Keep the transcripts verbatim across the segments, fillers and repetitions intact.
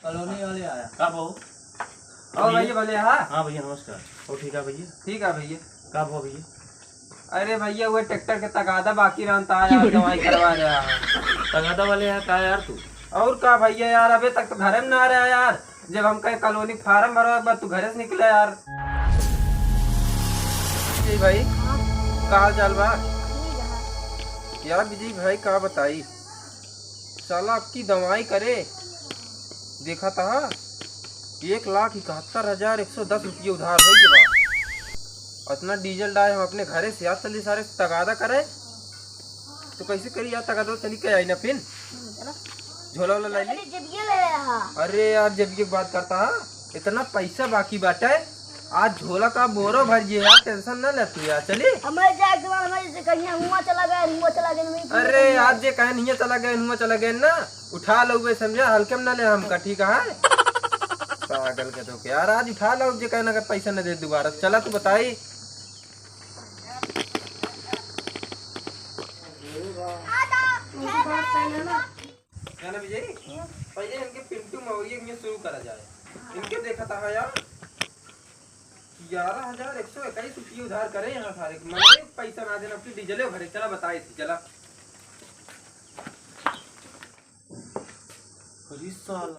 कॉलोनी वाले आया। का बहू? और भैया भले, हाँ? हाँ भैया, नमस्कार। और ठीक है भैया? ठीक है भैया। का बहू भैया? अरे भैया, वो ट्रैक्टर के तगादा बाकी रहन, त आया, दवाई करवा रहा है। तगादा वाले यहाँ का यार तू? और का भैया यार, अबे तक तो घरे में ना रहा यार। जब हम कहे कॉलोनी फार्म भरवा, बस तू घरे से निकला यार। जी भाई, का हाल चाल बा? ठीक है। यार विजय भाई, का बताई, साला अबकी दवाई करे देखा था, एक लाख इकहत्तर हजार एक सौ दस रुपये उधार होइ गए बा। अतना डीजल डाए हम अपने घरे से, आज चली सारे तगादा करे, तो कैसे करी यार तगादा? चली के आई ना फिर। हम्म, चलो। झोला वाला लाई ली। अरे, जेबिया ले आया। अरे यार, जेबिया की बात करता है, इतना पैसा बाकी बाटे, आज झोला का बोरो भर गया यार, टेंशन ना ले तू यार, चली। हमारे जाए के बाद हमारे से कहीं हुआ चला गया, हुआ चला गया, नहीं अरे यार, जे कहे नहीं चला गए, हुआ चला गए ना, उठा लो बे, समझा, हल्के में ना ले हमका, ठीक है? पागल के तो क्या यार, आज उठा लो, जे कहे ना, अगर पैसा न दे दोबारा, चला तू बताई। क्या ना विजय, पहले इनके पिंटू मौर्य के शुरू करा जाए। इनके देखा था यार, ग्यारह हजार एक सौ इक्कीस रुपये उधार करे यहाँ सारे, मने पैसा ना देना, फिर डीजले भरे, चला बताए थी, चला। अरे साला,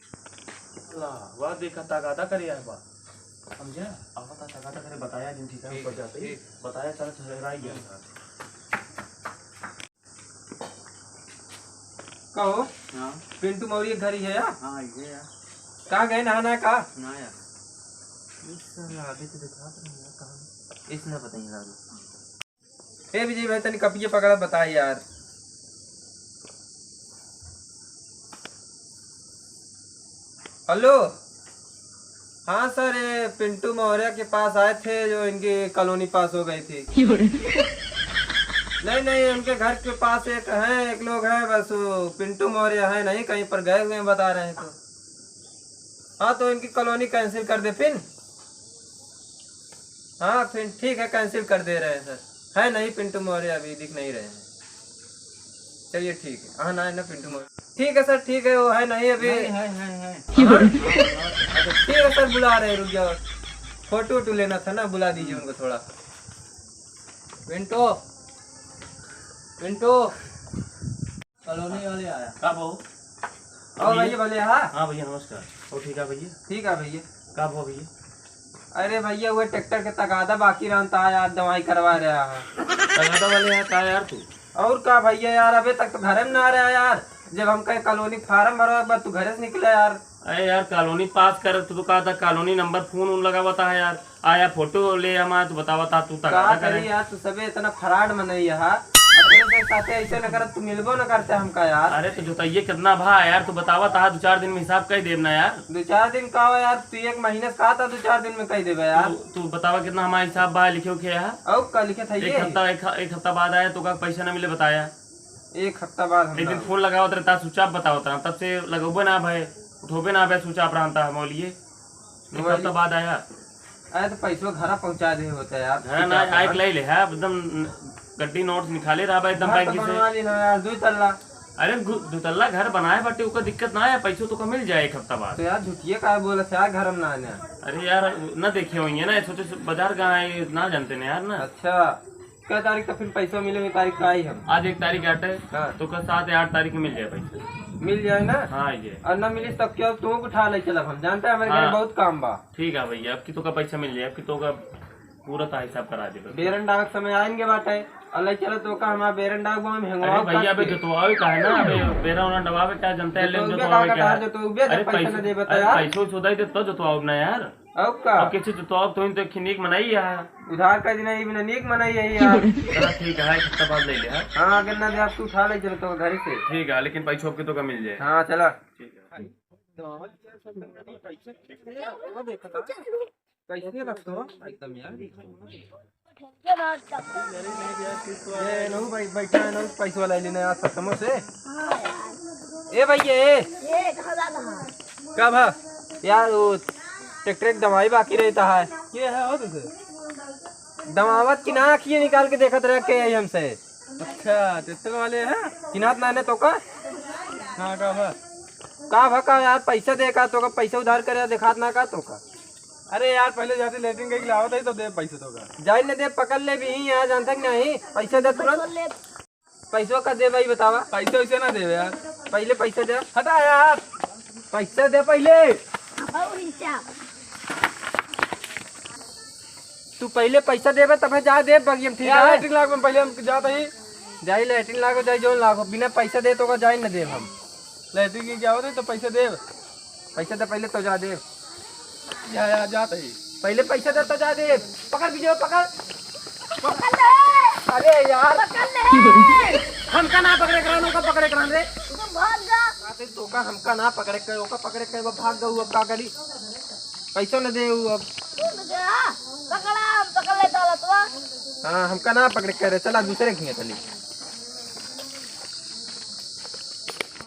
साला, वाह, देखा, तगादा करे आए बा। समझा? अब बता, तगादा करे, बताया दिन, ठीक है, ठीक, ऊपर जाते ही ठीक। बताया, चल, चल, आई गया साथ। कहो, हाँ। पिंटू मौर्य के घर ही है यार? हाँ, ये यार। कहाँ गए नहाना का? ना यार। इस साला अभी तो दिखा तो नहीं यार, कहाँ? इसने पता नहीं लगा। ए विजय भाई, तनी कपिया पकड़ा, बताए यार। हेलो, हाँ सर, ये पिंटू मौर्य के पास आए थे, जो इनकी कॉलोनी पास हो गई थी। नहीं, नहीं, उनके घर के पास एक है, एक लोग है, बस वो पिंटू मौर्य है नहीं, कहीं पर गए हुए हैं, बता रहे हैं तो। हाँ, तो इनकी कॉलोनी कैंसिल कर दे फिर। हाँ, फिर ठीक है, कैंसिल कर दे रहे हैं सर। है नहीं पिंटू मौर्य, अभी दिख नहीं रहे हैं। चलिए ठीक है, हाँ ना, है ना पिंटू मौर्य। ठीक है सर, ठीक है, वो है नहीं अभी। नहीं, है, है, है। हाँ? अच्छा, ठीक है सर, बुला रहे हैं, रुक जाओ। फोटो वोटो लेना था ना, बुला दीजिए उनको थोड़ा। पिंटू, पिंटू। कॉलोनी वाले आया। का बहू? और भैया भले, हाँ? हाँ भैया, नमस्कार। और ठीक है भैया? ठीक है भैया। का बहू भैया? अरे भैया, वो ट्रैक्टर के तगादा बाकी रहन, ता यार दवाई करवा रहा है। तगादा वाले यहाँ का यार तू? और का भैया यार, अबे तक तो घरे में ना रहा यार। जब हम कहे कॉलोनी फार्म भरवा, बस तू घरे से निकला यार। अरे यार, कॉलोनी पास कर, तू तो कहा था कॉलोनी नंबर, फोन उन लगावा था यार। आया फोटो ले हमार, तू बतावा था, तू का तगादा करे। करी यार, तू सबे इतना फ्रॉड मनई है। अपने से साथे ऐसे न करत, तू मिलबो न करते हमका यार। अरे तो जोतइये कितना भा यार, तू बतावा था, दो चार दिन में हिसाब कई देब ना यार। दो चार दिन का हो यार, तू एक महीने से कहा था दो चार दिन में कई देबे यार। तू, तू बतावा कितना हमारा हिसाब बा, लिखे उखे है। और का लिखे था एक ये? हफ्ता, एक, एक हफ्ता बाद आया तो का पैसा ना मिले बताया। एक हफ्ता बाद हम एक दिन ना फोन लगावत रहता, स्विच ऑफ बतावत रहा, तब से लगौबे ना भाई, उठोबे ना भाई, स्विच ऑफ रहता हम बोलिए। एक मोबाइल हफ्ता बाद आया। अरे तो पैसवा घरा पहुंचा दे होता यार। घरा ना, आइक लाई ले है, एकदम गड्डी नोट निकाले रहा भाई, एकदम घर बैंक तो से। बनवा ली ना यार, दो तल्ला। अरे गु-, दो तल्ला घर बनाए बाटे, ओकर दिक्कत ना है, पैसो तो का मिल जाए एक हफ्ता बाद। तो यार झूठिए काहे बोलत है यार, घर में ना आने। अरे यार, ना देखे होइए ना, सोचे से बाजार गए, ना जानते ना यार ना। अच्छा, कै तारीख का फिर पैसा मिले, कै तारीख का आई हम? आज एक तारीख आटे, हाँ। तो का सात या आठ तारीख में मिल जाए पैसा। मिल जाए ना? हाँ, ये। और ना मिलिस तब क्या, तू उठा ले चलब, हम जानते हैं हमारे घर हाँ। बहुत काम बा। ठीक है भैया, अब की तो का पैसा मिल जाए, अब की तो का पूरा ता हिसाब करा दे बस। बेरन डाक समय आएंगे बाटे, और ले चलो तो का हमारा बेरन डाक बा, हम अरे हेंगवा भैया, अबे काट के। जोतवावे का है ना, अबे बेरा उना डबावे का जनता है, ले जोतवावे जोतवावे का का है। जो तो उबे अरे पैसा पैसा, ना दे बता अरे यार। पैसो सोदा ही देता, जोतवाओ ना यार। अब का? अब कैसे जोतवाओ, तो इन तो खिनीक मनाई है। उधार का दिन है, बिना नीक मनाई है यार। चला ठीक है, एक हफ्ता बाद ले ले, हाँ। हाँ, अगर ना दे आप तू उठा ले चलो तो घर से। ठीक है, लेकिन पैसो आपके तो का मिल जाए। हाँ, चला। ठीक है। कैसे रख दो? एकदम यार। ये नहु भाई, बैठा है नहु, पैसा वाला लेने यार, सतमो से। ए भैया, ए। ये कहाँ जाना है? का भा? यार, वो ट्रैक्टर की दवाई बाकी रहता है। ये है हो तुझे? दवावत की ना, आँखिए निकाल के देखत रह के आई हमसे। अच्छा, ट्रैक्टर वाले हैं? चिन्हात ना ने तो का? हाँ, का भा? का भा का यार, पैसा दे का तोका, पैसा उधार करे देखात ना का तोका? अरे यार, पहिले जाते लेटरिन कइके लावत ही तो दे पैसा तोका। जाई न दे, पकड़ ले भी यार, जानता कि नहीं? पैसा दे तुरंत। पैसवा का देबा ई बतावा। पैसा वैसे ना देबे यार। पहिले पैसा दे। हटा यार। पैसा दे पहिले। तू पहिले पैसा देबे तब जा दे बगियम, ठीक यार, है? लेटरिन लाग में पहिले हम जात ही। जाई लेटरिन लागो, जाई जौन लागो, बिना पैसा दे तोका जाई न देब हम। लेटरिन के क्या होता है तो पैसा देब। पैसा दे पहिले तो जा देब। या, या, जात ही। पहिले पैसा दे तो जा देब। पकड़ विजय, पकड़। पकड़ ले। अरे यार। पकड़ ले। हमका ना पकड़े करान, ओका पकड़े करान रे। तू भाग जा। अरे तोका हमका ना पकड़े कर, ओका पकड़े कर, वो भाग गऊ, अब का करी? पैसा न दे ऊ अब। तू तो जा। पकड़ा, पकड़ ले ताला तो। हाँ, हमका ना पकड़े करे, चला दूसरे के हियाँ चली।